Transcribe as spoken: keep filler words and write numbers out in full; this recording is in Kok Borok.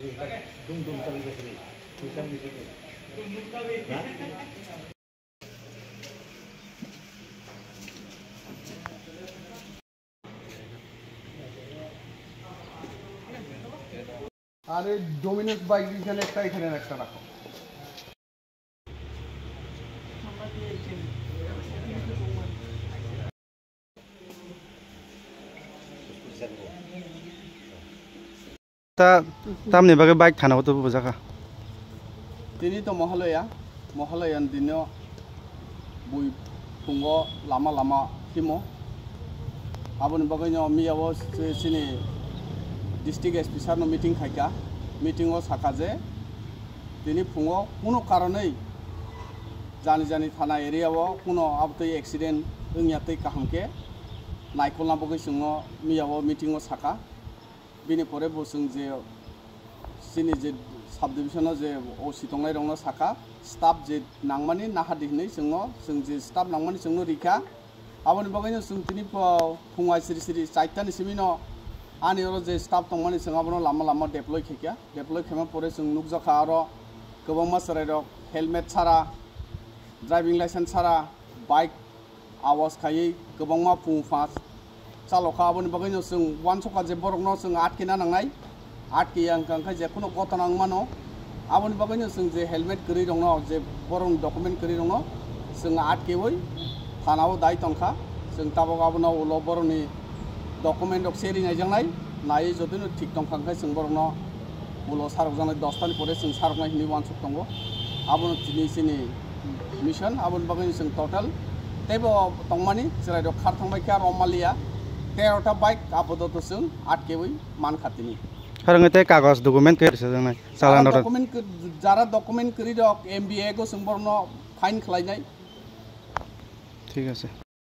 আরে Domino's bike এখানে একটা, এখানে একটা রাখো। Ta, tamni bagwi bike thana o tubu bujaka. Tini to Mohalaya, Mohalaya ni dino bui phungo lama lama himo. Aboni bagwi no miya o se-, sini district S P sir no meeting khaika. Meeting o saka je tini phungo kuno karonwi jani jani thana area o kuno abtwi accident wngya tei kaham khe naikolna bagwi chwngno miya o meeting o saka. Bini pore bo chwng je chini je sub division o je O C tongnai rokno saka, staff je nangmani nahardi hinwi chwngno, chwng je staff nangmani chwngno rikha. Aboni bagwino chwng tini pho phung ai siri siri chaitani simino ani oro je staff tongmani chwng abono lama lama deploy khaikha. Deploy khaima pore chwng nukjakha aro kwbangma chwrairok helmet sara, driving license sara, bike awas khaiwi kwbangma phung phas chalokha. Aboni bagwino chwng uansukha je borokno chwng atkena nangnai, atkiya wngkha khe je kheno gotona wngmano. Aboni bagwino chwng je helmet kwrwi rokno, je borokni document kwrwi rokno chwng atkewi thanao dai tongkha. Chwng tabok abono ulo borokni document rok se rinaijaknai, naiwi jotino thik tongkha hwnkhe chwng borokno ulo sarokjaknai, dos tani pore chwng saroknai hinwi uansuk tongo. Abono tini chini mission, aboni bagwi chwng total teibo tongmani chwrairok khar thangbai khe aro maliya tero ta bike apatot chwng atkewi mankha tini. Harang tei kagoj document khe rwchapjaknai, chalani rok. Document kw-, jara document kwrwi rok M B A go chwng borokno fine khlainai. Thik ase.